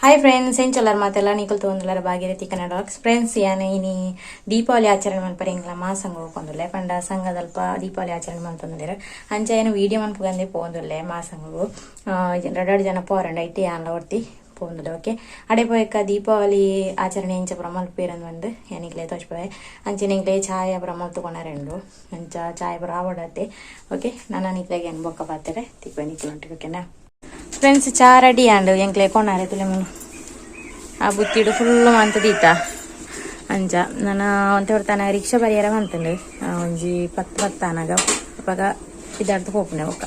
Hi friends, ಎಂಚೊಲ್ಲರ್ ಮಾತೆಲ್ಲ? ನಿಕುಲ್ ತೂವೊಂದುಲ್ಲರ್ Bhagirathi Kannada vlogs. Friends, ಯಾನ್ ಇನಿ ದೀಪಾವಳಿ ಆಚರಣೆ ಮಲ್ಪರೆ ಎಂಕ್ಲ ಮಾಸಂಗ ಪೋವೊಂದುಲ್ಲೆ. ಪಂಡ ಸಂಘದಲ್ಪ ದೀಪಾವಳಿ ಆಚರಣೆ ಮಲ್ತೊಂದುಲ್ಲೆರ್. ಅಂಚ ಏನು ವೀಡಿಯೋ ಮನ್ಪುಗಂದೆ ಪೋವೊಂದುಲ್ಲೆ ಮಾಸಂಗು. ರಡ್ಡ್ ಜನ ಪೋರಂಡ ಇತ್ತೆ ಯಾನ್ಲ ಒರ್ತಿ ಪೋವೊಂದುಲ್ಲೆ. ಓಕೆ, ಅಡೆ ಪೋಯಕ ದೀಪಾವಳಿ ಆಚರಣೆ ಎಂಚ ಪೂರ ಮಲ್ಪುವೆರ್ ಬಂದು ಯಾನ್ ತೋಜ್ಪವೆ. ಅಂಚನೆ ಎಂಕ್ಲೆ ಚಾಯ ಪೂರ ಮಲ್ತ್ ಉಂಡು. ಅಂಚ ಚಾಯ ಪೂರ ಆವಡತ್ತೆ. ಓಕೆ, ನಾನು ನಿಕ್ಲೆಗ್ ಏನ್ ಬೊಕ್ಕ ಪಾತೆರೆ ತಿಕ್ವೆ ನಿಕ್ಲೊಂಟಿಗೆ, ಓಕೆನಾ? ಫ್ರೆಂಡ್ಸ್, ಚಾ ರೆಡಿ ಆಂಡ್. ಎಂಕ್ಲೆ ಕೊನಾರೆ ತುಲೆ ಮುಲು ಆ ಬುತ್ತಿಡು ಫುಲ್ ಮಂತ್ ದೀತ. ಅಂಚ ನಾನು ಒಂತೆ ಹೊರ್ತಾನ ರಿಕ್ಷಾ ಬರಿಯರ ಬಂತಂಡು. ಒಂಜಿ ಪತ್ತು ಪತ್ತಾನಾಗ ಅಪಗ ಇದಾರ್ದು ಪೋಪುನೆ ಬೊಕ್ಕ.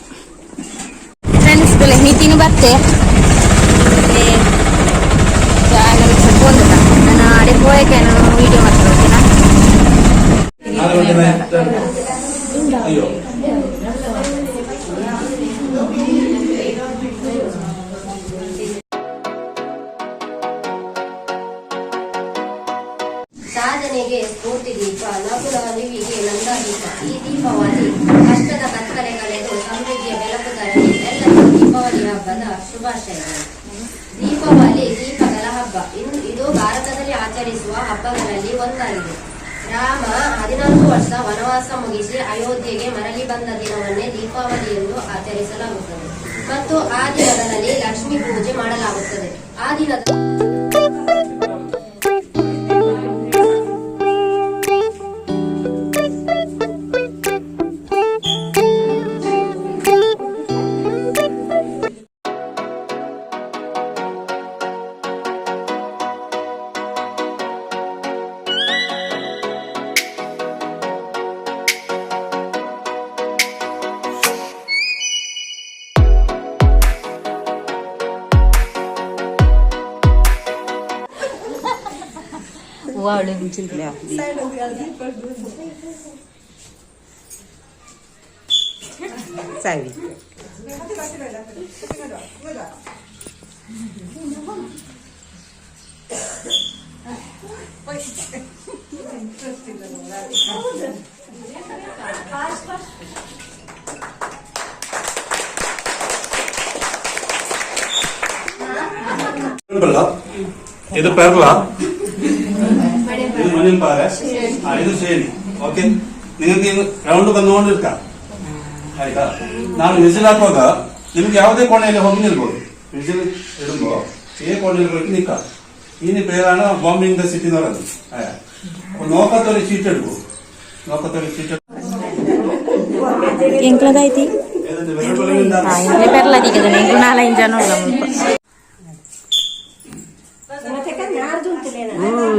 ಫ್ರೆಂಡ್ಸ್, ತುಲೆ ನಿತಿನ್ ಬತ್ತೆ. ರಿಕ್ಷಾ ಪೋಂದುಲ್ಲ. ನಾನು ಅಡೆ ಪೋಯಕ್ಕೆ ವಿಡಿಯೋ ಮಾಡ್ತಾರೆ, ಓಕೆನಾ? ಅಯ್ಯೋ. ಸಾಧನೆಗೆ ಸ್ಫೂರ್ತಿ ದೀಪ, ನಗು ನಲಿವಿಗೆ ನಂದಾದೀಪ. ಈ ದೀಪಾವಳಿ ಕಷ್ಟದ ಕತ್ತಲೆ ಕಳೆದು ಸಮೃದ್ಧಿಯ ಬೆಳಕು ತರಲಿ. ಎಲ್ಲರಿಗೂ ದೀಪಾವಳಿ ಹಬ್ಬದ ಶುಭಾಶಯಗಳು. ದೀಪಾವಳಿ ದೀಪಗಳ ಹಬ್ಬ. ಇದು ಭಾರತದಲ್ಲಿ ಆಚರಿಸುವ ಹಬ್ಬಗಳಲ್ಲಿ ಒಂದಾಗಿದೆ. ರಾಮ 14 ವರ್ಷ ವನವಾಸ ಮುಗಿಸಿ ಅಯೋಧ್ಯೆಗೆ ಮರಳಿ ಬಂದ ದಿನವನ್ನೇ ದೀಪಾವಳಿ ಎಂದು ಆಚರಿಸಲಾಗುತ್ತದೆ ಮತ್ತು ಆ ದಿನದಲ್ಲಿ ಲಕ್ಷ್ಮೀ ಪೂಜೆ ಮಾಡಲಾಗುತ್ತದೆ. ಆ ದಿನದ ಸರಿ. ಇದು ಪೆರ್ಲ, ಇದು ಮಣಿಪಾರೆ, ಇದು ಸೇರಿ. ಓಕೆ, നിങ്ങൾക്ക് ರೌಂಡ್ ಬಂದುಕೊಂಡಿರ್ತ ಆಯ್ತಾ? ನಾನು ವಿಸಿಲ್ ಹಾಕುವಾಗ ನಿಮ್ಗೆ ಯಾವುದೇ ಕೋಣೆಯಲ್ಲಿ ಹೋಗಿ ನಿಲ್ಬೋದು. ವಿಸಿಲ್ ಇಡುಂಬೋ ಈ ಕೋಣೆಯಲ್ಲಿ ಹೋಗಿ ನಿಕ್ಕ. ಇನಿ പേരാണ് ബോംബിംഗ് the city എന്ന് പറയുന്നത്. അപ്പൊ നോക്കത്തൊരു ചീറ്റ് എടുക്കൂ, നോക്കത്തൊരു ചീറ്റ്. ಎಂಕ್ಲದಾಯ್ತಿ? ಎಂಕ್ಲೆ ಪೆರ್ಲ ದಿಕ್ಕದ. ಎಂಕ್ಲು ನಾಲೈದು ಜನ ಉಲ್ಲ ಮುಲ್ಪ.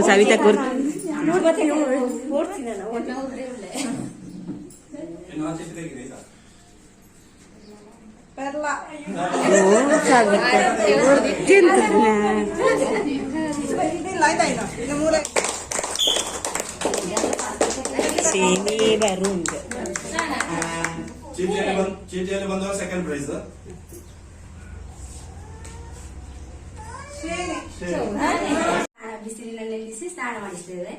ಸವಿತಾ ಕುರ್. ಚೀಟಿಯಲ್ಲಿ ಬಂದವರು ಸೆಕೆಂಡ್ ಪ್ರೈಸ್. ಬಿಸಿಲಿನಲ್ಲಿ ನಿಲ್ಲಿಸಿ ಸ್ನಾನ ಮಾಡಿಸ್ತೇವೆ.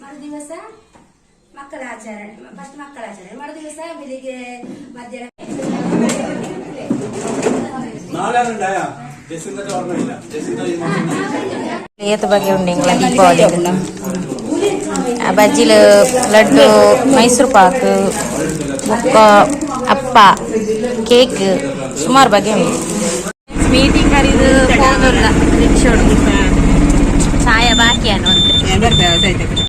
ಮರು ದಿವಸ ಮಕ್ಕಳ ಆಚರಣೆ. ಫಸ್ಟ್ ಮಕ್ಕಳ ಆಚರಣೆ, ಮರು ದಿವಸ ಬೆಳಿಗ್ಗೆ ಮಧ್ಯಾಹ್ನ. നാലാളുണ്ടായ ജസിന്റെ ഓർമ്മയില്ല. ജസിന്റെ ഈ മാസം ಏತ್ ಬಗ್ಗೆ ಉಂಡು ಎಂಕ್ಲ ದೀಪಾವಳಿ. ಬಜ್ಜಿಲು, ಲಡ್ಡು, ಮೈಸೂರು ಪಾಕ್, ಬೊಕ್ಕ ಅಪ್ಪ, ಕೇಕ್, ಸುಮಾರು ಬಗೆ ಉಂಡು. ಮೀಟಿಂಗ್ ಕರೀದು ಪೋಂದುಲ್ಲ. ರಿಕ್ಷೋಡು ಚಾಯ ಬಾಕಿ ಅನ್ನುವಂತೆ. ಬರ್ತಾ.